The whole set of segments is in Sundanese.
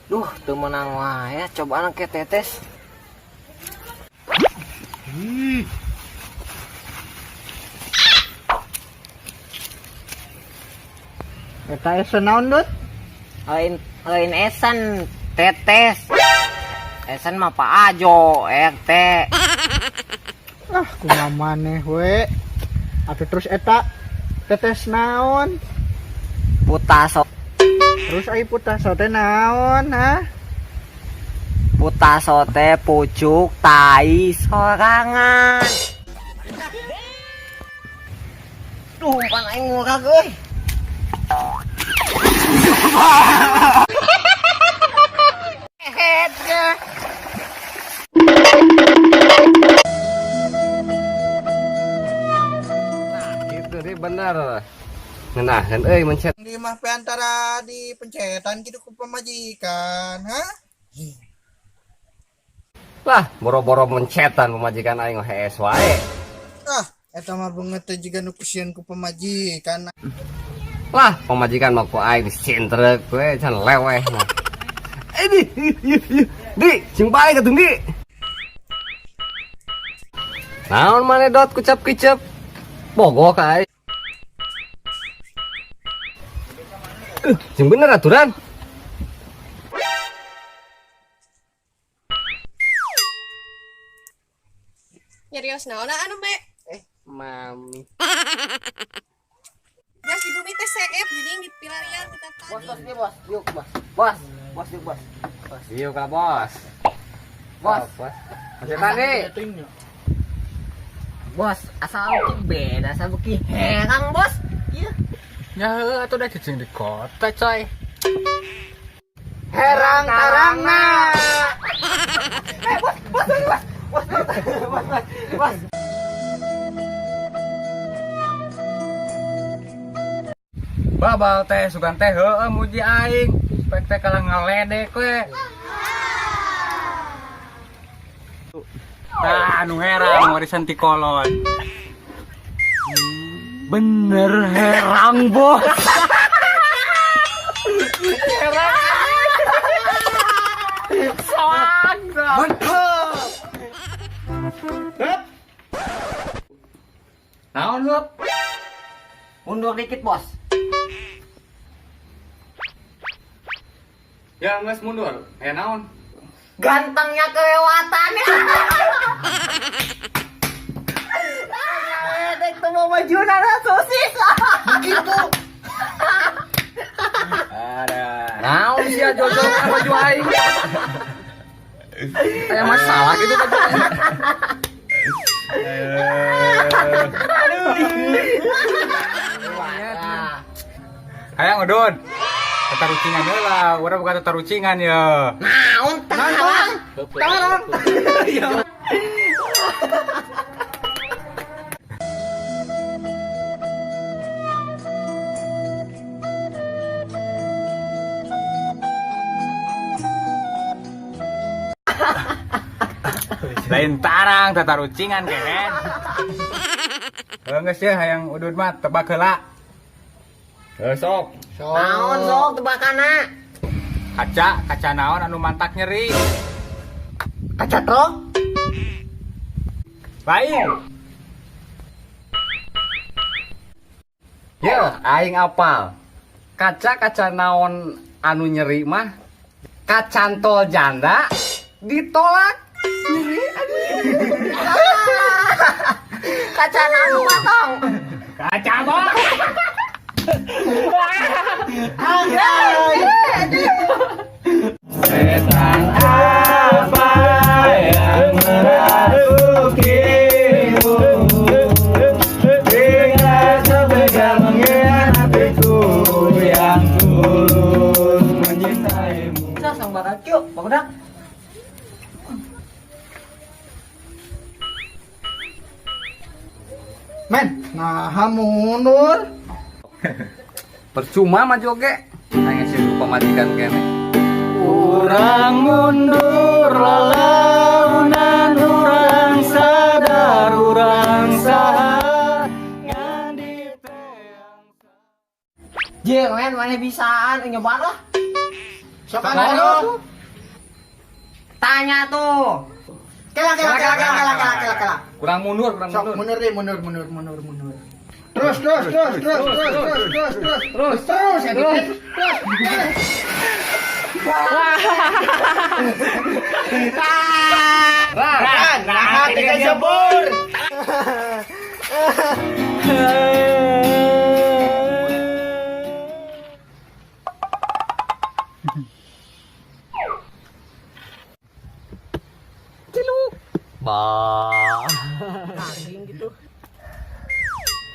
Duh, teu meunang wae, cobaan ke tetes. Ih. Eta esen naon, Dut? Lain lain esen, tetes. Esen mah Pak Ajo, RT. Ah, kumaha maneh we. Atuh terus eta tetes naon? Putaso. Terus ai putaso teh naon, ha? Putaso teh pucuk tai sorangan. Duh, umpan aing murah euy. Head ge. Gitu deh bener. Ngeunaheun euy mencet. Di mah pe antara di pencetan gitu ku pamajikan, ha? Lah, boro-boro mencetan pamajikan aing hees wae. Ah, eta mah beungeut teh jiga nu kusieun ku pamajikan. Lah, pamajikan mah ku aing disintrek we can leweh mah. Eh di, di, sing bae atuh di. Naon maneh dot kucap kicep? Bogoh ka aing. Sing bener aturan. Nyerios naon anu be? Mami. Gas di bumi teh seep geuning di pilarian kita tadi. Bos, bos, bos, yuk bos. Bos, bos, yuk bos. Bos. Yuk ka bos. Bos, bos. Mencetan nih. Bos, asal beda asal beuki herang, Bos. Iya. Ya heuh atuh da cicing di kota coy. Herang tarangna. Eh, bos, bos, bos, bos, bos, bos, bos, bos. Babal teh sugan teh heueuh muji aing. Pek teh kalah ngaledek we. Tah anu herang warisan ti kolot. Bener herang bos. Herang. Soang. Mantap. Naon lu? Mundur dikit, Bos. Ya geus mundur. Aya naon? Gantengnya kelewatan ya. Dek tuh mau maju nana sosis. Begitu. Ada. Naon sia jojo baju aing? Aya masalah gitu baju aing. Hayang udun. Tatarucingan heula, urang buka tatarucingan ye. Naon tarang? Tarang. Lain tarang tatarucingan kehen. Heuh geus ye hayang udun mah tebak heula. Heuh sok. Naon sok tebakana? Kaca, kaca naon anu mantak nyeri. Kaca truk. Lain. Ya, aing apal. Kaca-kaca naon anu nyeri mah kacantol janda ditolak. Nyeri aduh. Kaca naon matong? Kaca bos. Setan apa yang merasukimu hingga sampai mengkhianatiku yang tulus mencintaimu. Sah sang bakal kieu, barudak. Men, nah mundur. Percuma maju oge. Aing sih pamajikan kene. Urang mundur lalaunan urang sadar urang saha ngan Jeung men maneh bisaan nyobaan lah. Sok anu. Tanya tuh. Kela kela kela kela kela kela kela kela. Kurang mundur, kurang Sok mundur. mundur deh, mundur mundur mundur mundur. Terus terus terus terus terus terus terus terus terus terus ya terus terus. Ran, nah, tiga jebur. Bah. Daging gitu.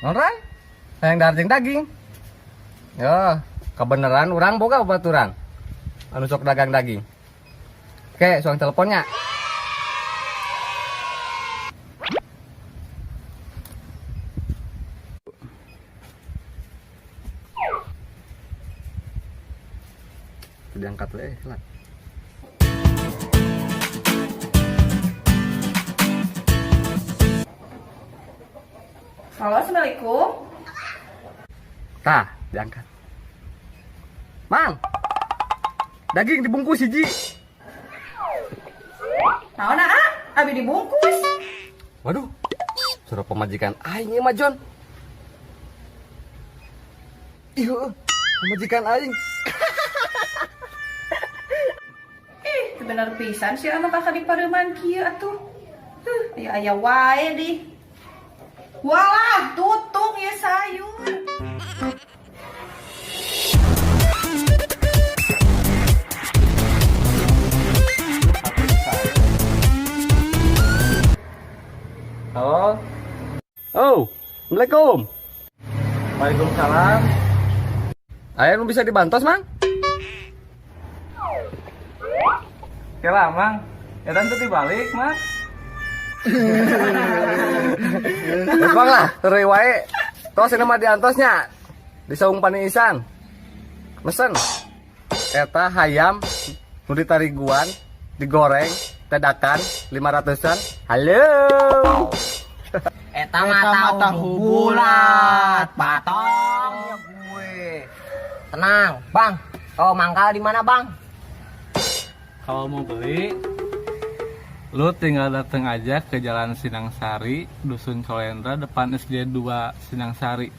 Orang hayang dahar jeung daging. Ya, kebenaran urang boga babaturan. Anu sok dagang daging. Oke, soang teleponnya. Diangkat we, lah. Halo, assalamualaikum. Tah, diangkat. Mang. Daging dibungkus hiji. Naon ah? Abi dibungkus. Waduh. Suruh pamajikan aing ieu mah, Jon. Ih, heueuh, pamajikan aing. Ih, teu bener pisan sih anu kakak dipareuman kieu atuh. Huh, aya aya wae di. Walah, tutung ya sayur. Halo. Oh, Assalamualaikum. Waalaikumsalam. Aya nu bisa dibantos, Mang? Kela, Mang. Ya teu dibalik, Mang. Geus Bang lah, heureuy wae. Tos ini mah diantosnya. Di saung paniisan. Mesen. Eta hayam nu ditariguan, digoreng, dadakan 500-an. Halo. Eta mah tahu bulat, patong. Ya gue. Tenang, Bang. Oh, mangkal di mana, Bang? Kalau mau beli, lu tinggal dateng aja ke Jalan Sinangsari, Dusun Colendra, depan SD 2 Sinangsari.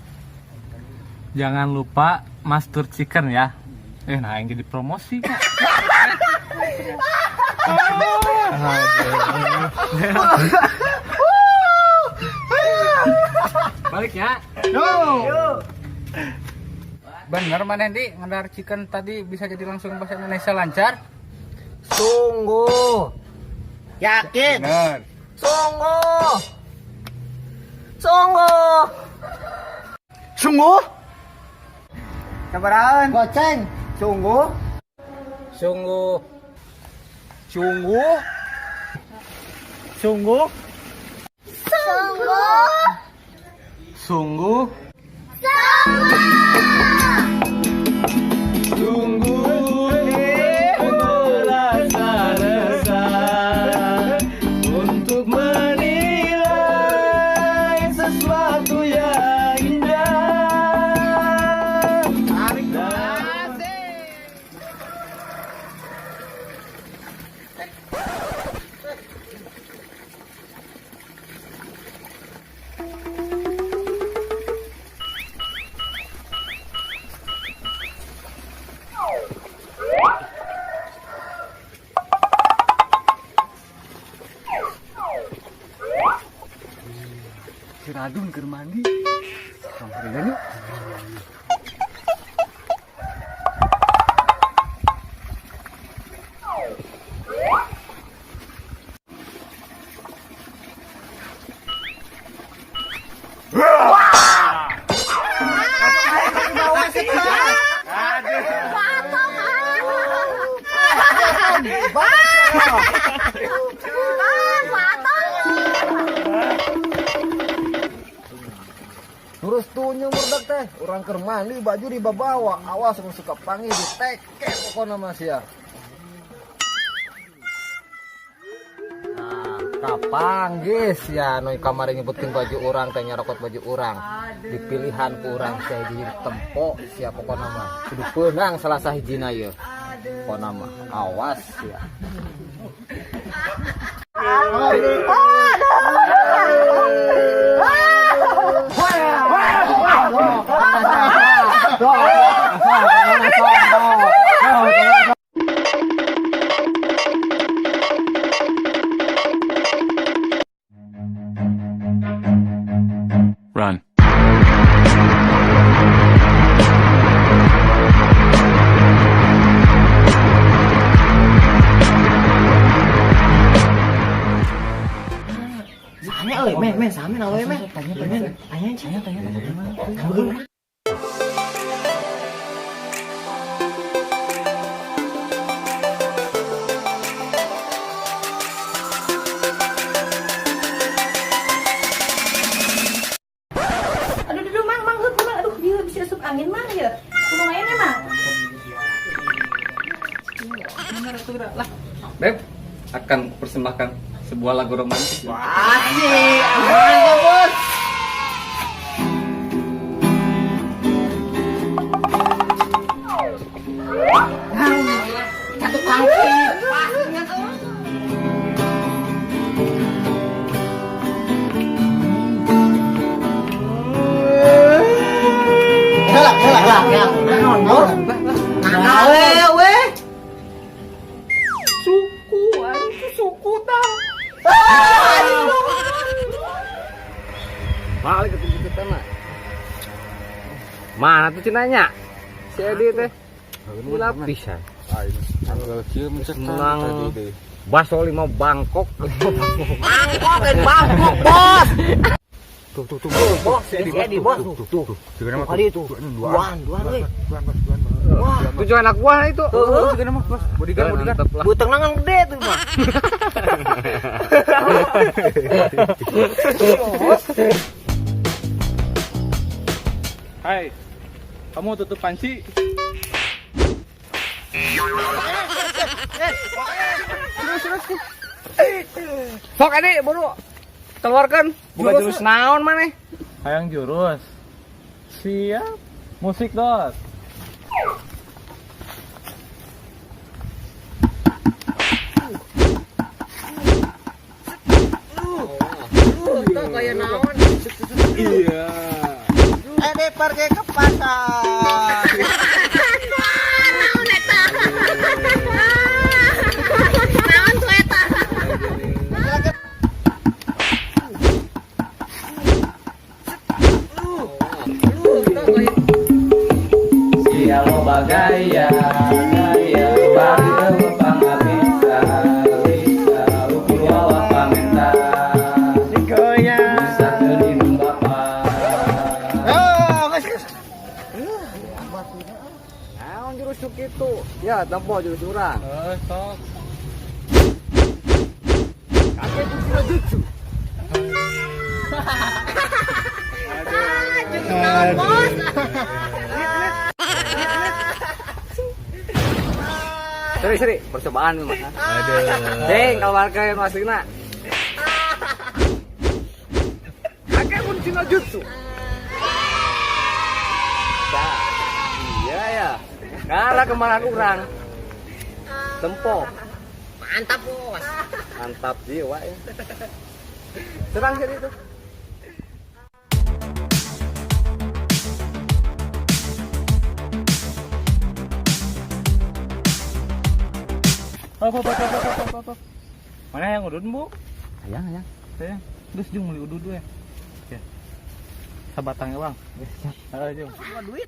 Jangan lupa Master Chicken ya. Nah yang jadi promosi, Kak. Aduh. Balik ya. Bener mana Di, ngadar chicken tadi bisa jadi langsung bahasa Indonesia lancar? Sungguh. Yakin. Bener. Sungguh. Sungguh. Sungguh. Sabarahan. Goceng. Sungguh. Sungguh. Sungguh. Sungguh. Sungguh. Sungguh rasa resah untuk menilai sesuatu yang indah. Si Radun keur mandi. Samperin yuk. Terus tunyu murdak teh, urang keur mandi baju dibawa, awas mun suka panggil diteke pokona mah sia. Nah, kapanggis ya nu kamari nyebutkeun baju urang teh nyarokot baju urang. Dipilihan ku urang sia hiji tempo sia pokona mah. Kudu peunang salah sahijina ieu. Pokona mah awas ya. Run. Same euy, men, men, same na we, men. Tanya, tanya, tanya, tanya. Aduh, aduh, mang, mang, heup, mang, aduh, ieu bisa asup angin mang ya. Lumayan ya, mang. Lah, Beb, akan persembahkan sebuah lagu romantis. Asik, mantap, Bos. Satu kangkung. Lah, lah, lah, ya. Naon, Bos? Nah, we, we. Suku, aing suku tah. Balik ke tubuh kita mah. Mana tuh cenanya? Si Edi teh. Gila pisan. Menang baso 5 Bangkok. Bangkok, lain Bangkok, Bos. Tuh tuh tuh. Bos, si Edi, Bos. Tuh, tuh. Kali itu. Duaan, duaan, we. Wah, Tujuh anak buah itu. Heeh. Bodyguard, bodyguard. Buteng nangan gede tuh mah. Hai, kamu tutup panci? Sok Edi, buru. Keluarkan. Buka jurus naon maneh? Hayang jurus. Siap. Musik dot. Tuh kayak naon. Iya. Edi pergi ke pasar. Naon eta? Naon tuh eta? Sia loba gaya, gaya bari eueuh pangabisa, bisa ukur wawa pamenta. Bisa teu bapa. Ah, geus geus. Naon jurus nu kitu? Ya, tempo jurus urang. Eh, sok. Kakek no jutsu. Jurus naon, Bos? Seri, seri, percobaan mah. Aduh. Deng, keluarkan aslina. Kakek no jutsu. Nah, iya ya. Karena kemarahan orang. Tempo. Mantap, Bos. Mantap jiwa ya. Serang jadi itu. Hop, hop, hop, hop, hop, hop, hop. Mana yang udud, Bu? Ayang, ayang. Sayang. Terus jeung meuli udud we. Ya. Sabatangnya, Bang. Heeh, jeung. Duit.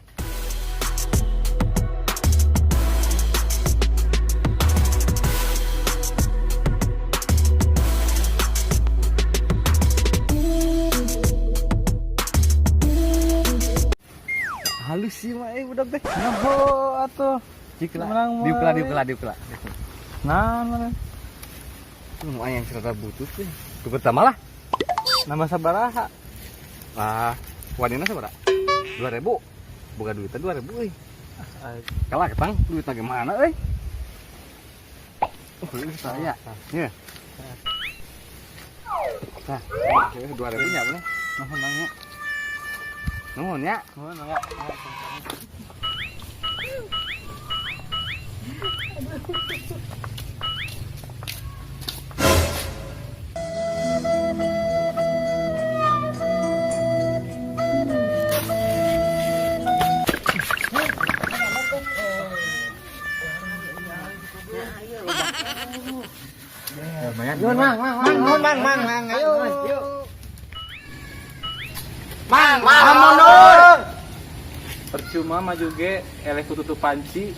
Halus sih mah udah teh. Nyaho atuh. Cik lah. Menang Diukla, moal. diukla, diukla. Nah, mana? Lumayan cerita butut sih. Itu pertama lah. Nambah sabaraha? Ah, wanina sabaraha? 2000. Buka duitnya 2000 euy. Kalah ketang duitnya gimana euy? Oh, ini saya. Iya. Nah, 2000 nya apa nih? Nuhun nanya. Nuhun ya. Nuhun mangga. Lumayan. Yun, Mang, Mang, Mang, Mang, Mang, Mang, Mang, ayo. Mang, Mang, mundur. Percuma maju ge eleh ku tutup panci.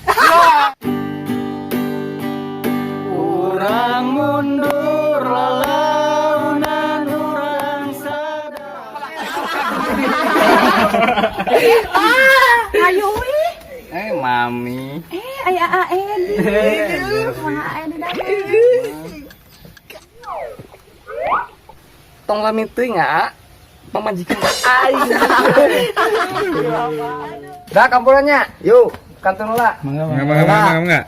Urang mundur lalaunan urang sadar. Ayo ih. Eh, Mami. Eh, aya A Edi. Kumaha Edi damang? Tong lami teuing, ah. Pamajikan aing. Dah kampurannya. Yuk. Kantun lah. Mangga, mangga, mangga, mangga.